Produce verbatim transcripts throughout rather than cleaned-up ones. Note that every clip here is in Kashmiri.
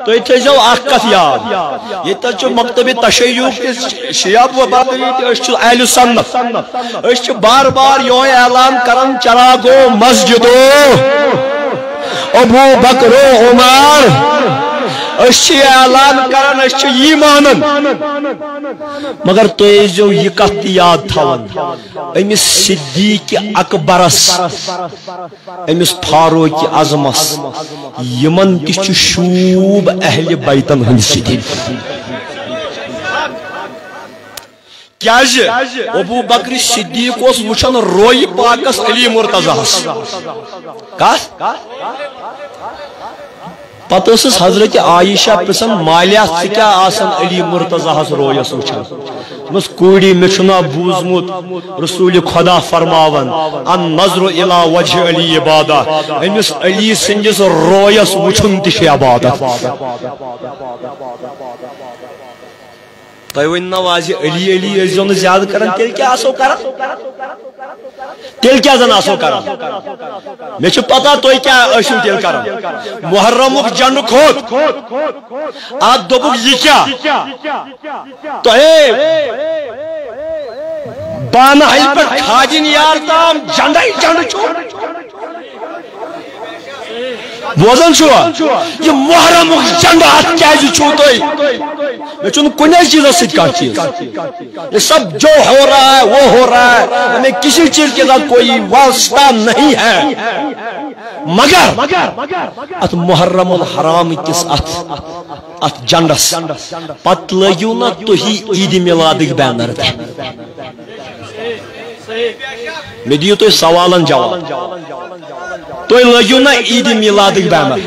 تُہۍ تھٲیزیو اکھ کتھ یاد، ییٚتہِ حظ چھُ مکتبِ تشیع کِس شیعہ و باطنی تہِ، أسۍ چھِ اہل سنت۔ أسۍ چھِ بار بار یِہوٚے اعلان کران، چراغو مسجدو ابو بکر و عمر۔ أسۍ چھِ یہِ اعلان کران، أسۍ چھِ یی مانان۔ مگر تُہۍ ٲسۍزیو یہِ کتھ تہِ یاد تھاوان، أمِس صدیق اکبرس، أمِس فاروق اعظمس، یِمن تہِ چھُ شوٗب اہلِ بیتن ہٕنٛدِ سۭتۍ۔ کیازِ؟ ابو بکر صدیق اوس وٕچھان رویہِ پاکس علی مرتضیٰ ہس۔ کتھ؟ پتہٕ ٲسٕس حضرت عائشہ پرژھان، "مالیہ، ژٕ کیٛاہ آسان علی مرتضیٰ ہس رویس وٕچھان؟" دوٚپمس، "کوٗری، مےٚ چھُنا بوٗزمُت رسول خدا فرماوان، النظر الی وجہ علی عبادہ، أمِس علی سٕنٛدِس رویس وٕچھُن تہِ چھِ عبادت۔" تۄہہِ ؤنۍ نو آز یہِ علی علی ٲسۍزیو نہٕ زیادٕ کران، تیٚلہِ کیٛاہ آسو کران؟ تیٚلہِ کیٛاہ زن آسو کران؟ مےٚ چھُ پتہ تُہۍ کیٛاہ ٲسِو تیٚلہِ کران۔ محرمُک جنڈٕ کھوٚت، اتھ دوٚپُکھ، "یہِ کیٛاہ؟ تۄہے بانہٕ ہلہِ پٮ۪ٹھ کھادِنۍ یار تام جنڈے جنڈٕ چھُ۔" بوزان چھُوا؟ یہِ محرمُک جنڈٕ اَتھ کیٛازِ چھُو تُہۍ؟ مےٚ چھُنہٕ کُنہِ چیٖزس سۭتۍ کانٛہہ چیٖز۔ یہ سب جو ہو رہا ہے، وہ ہو رہا ہے، ہمیں کسی چیز کے ساتھ کوئی واسطہ نہیں ہے۔ مگر اتھ محرم الحرام کِس اتھ، اتھ جنڈس پتہٕ لٲگِو نا تُہی عید میلادٕکۍ بینر تہِ۔ مےٚ دِیِو تُہۍ سوالن جواب۔ تُہۍ لٲگِو نا عید میلادٕکۍ بینر۔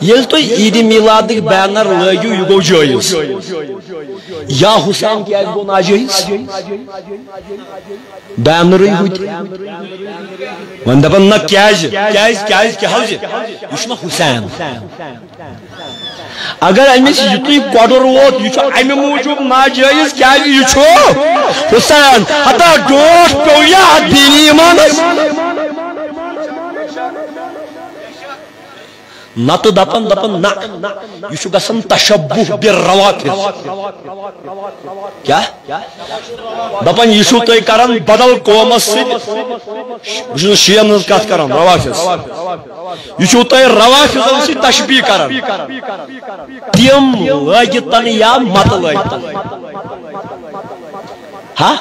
ییٚلہِ تُہۍ عید میلادٕکۍ بینر لٲگِو، یہِ گوٚو جٲیز۔ یا حسین کیٛازِ گوٚو ناجٲیز؟ بینرٕے ہوٚتہِ۔ وۄنۍ دپان، نہ کیٛازِ؟ کیٛازِ؟ کیٛازِ؟ کیٛازِ؟ یہِ چھُنہ حسین۔ اگر أمِس یُتُے کۄڈُر ووت، یہِ چھُ اَمہِ موٗجوٗب ناجٲیز، کیٛازِ یہِ چھُ حسین۔ ہتا ڈوٹھ پیوٚو یا اَتھ دیٖنی ایٖمانس؟ نتہٕ دپن، دپن، نہ، یہِ چھُ گژھان تشبُہ بالروافض۔ کیٛاہ؟ دپان، یہِ چھُو تُہۍ کران بدل قومس سۭتۍ، بہٕ چھُس شیعن ہٕنٛز کتھ کران، روافض۔ یہِ چھُو تُہۍ روافضن سۭتۍ تشبیہ کران۔ تِم لٲگِتن یا مت لٲگِتن۔ ہا؟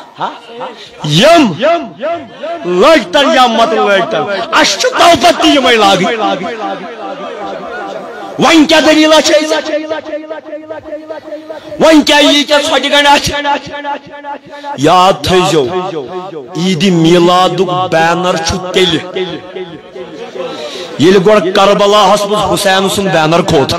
یم لٲگتن یا مت لٲگتن، اسہِ چھُ توپت تہِ یِمے لاگٕنۍ۔ وۄنۍ کیٛاہ دٔلیٖلہ چھےٚ ژےٚ؟ وۄنۍ کیٛاہ یی کیٛاہ ژھۄٹہِ گنڈ اَتھِ؟ یاد تھٲیزیو، عیٖدِ میٖلادُک بینر چھُ تیٚلہِ، ییٚلہِ گۄڈٕ کربلاہس منٛز حسین سُنٛد بینر کھوٚت۔